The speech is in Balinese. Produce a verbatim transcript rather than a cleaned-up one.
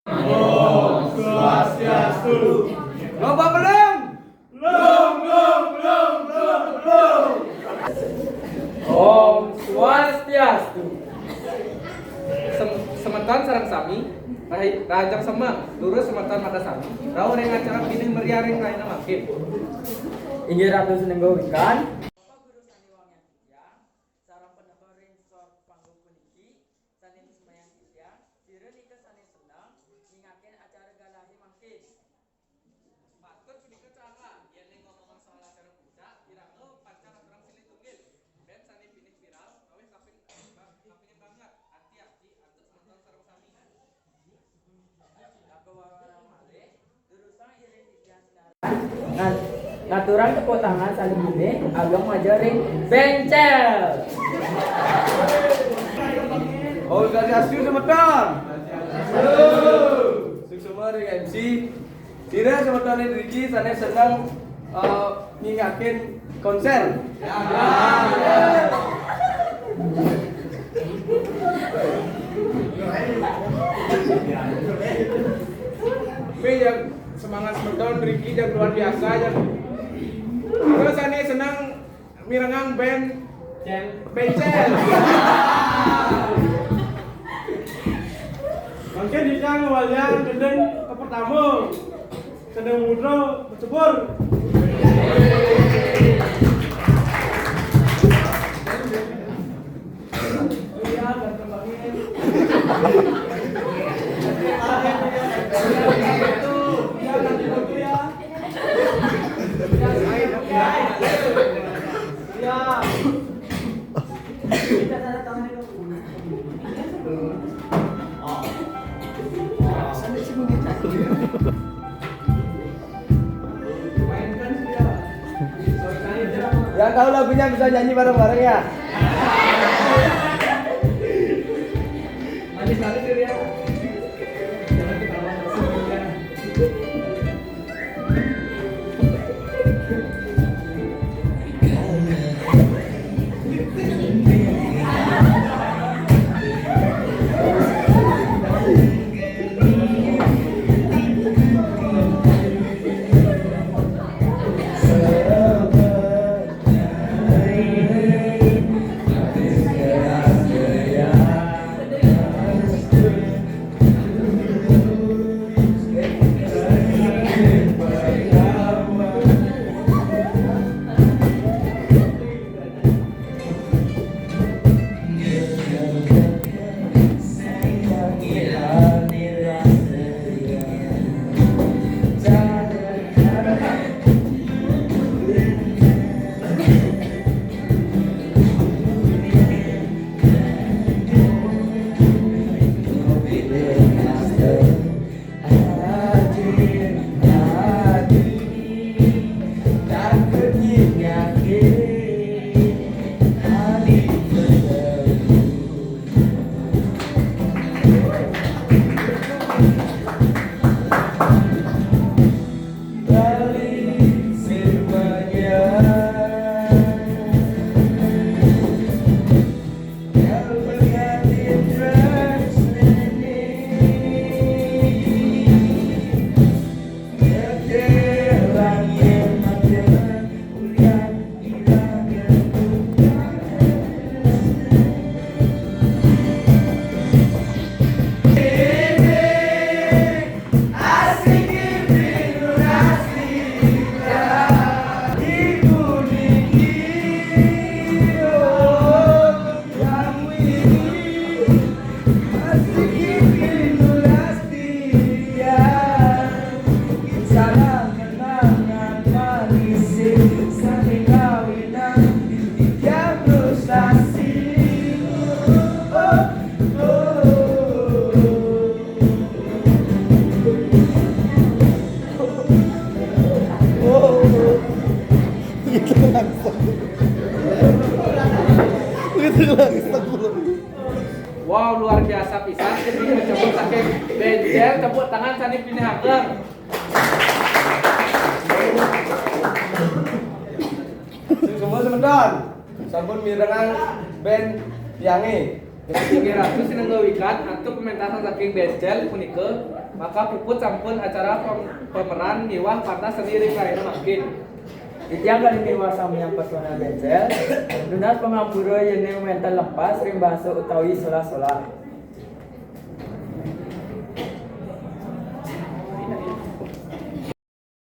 Om Swastiastu. Lomba belum? Belum, belum, belum, belum, belum. Om Swastiastu. Sem-, semeton sareng sami, rahi-, rahajeng semeng, durus semeton matur sami, rauh ring acara pinih meriah ring rahina mangkin. Inggih Ratu Sinenggo wikan. Bapak Guru sane wangiang titiang, sareng penepa ring sor panggung puniki, sane misemayang titiang, sira nika sane seneng nyingakin acara galahe mangkin. Patut punika canglah, yen ning ngomongin soal acara puncak, kirang pacang aturang silih tunggil. Band sane pinih viral, kawih kaping, kaping banget. Ati-ati, antuk semeton sareng sami. Ngan-, ngaturang tepuk tangan sane pinih ageng majeng ring Bencel. Oh, Swastiastu semeton. Suksma ring M C. Sira semetone driki sane seneng, eh, nyingakin konser. Tapi ya, semangat semeton driki yang luar biasa, yang terus ane seneng mirengang band Bencel. Mangkin kita ngawalian gendeng ke pertama. Gendeng mudra bercebur. Yang tahu lagunya bisa nyanyi bareng-bareng ya. Wow, luar biasa pisan. Kecebur saking Bencel, tepuk tangan sane pinih ageng. Sing semua semeton sampun mirengang band Tiange. Inggih Ratu, sinengga wikan antuk pementasan saking Bencel punika, maka puput sampun acara pem- pemeran miwah pantas seni ring rahina mangkin. Titiang kalih miwah samian personel Bencel, nunas pangampura yéning wénten lempas ring basa utawi solah-solah.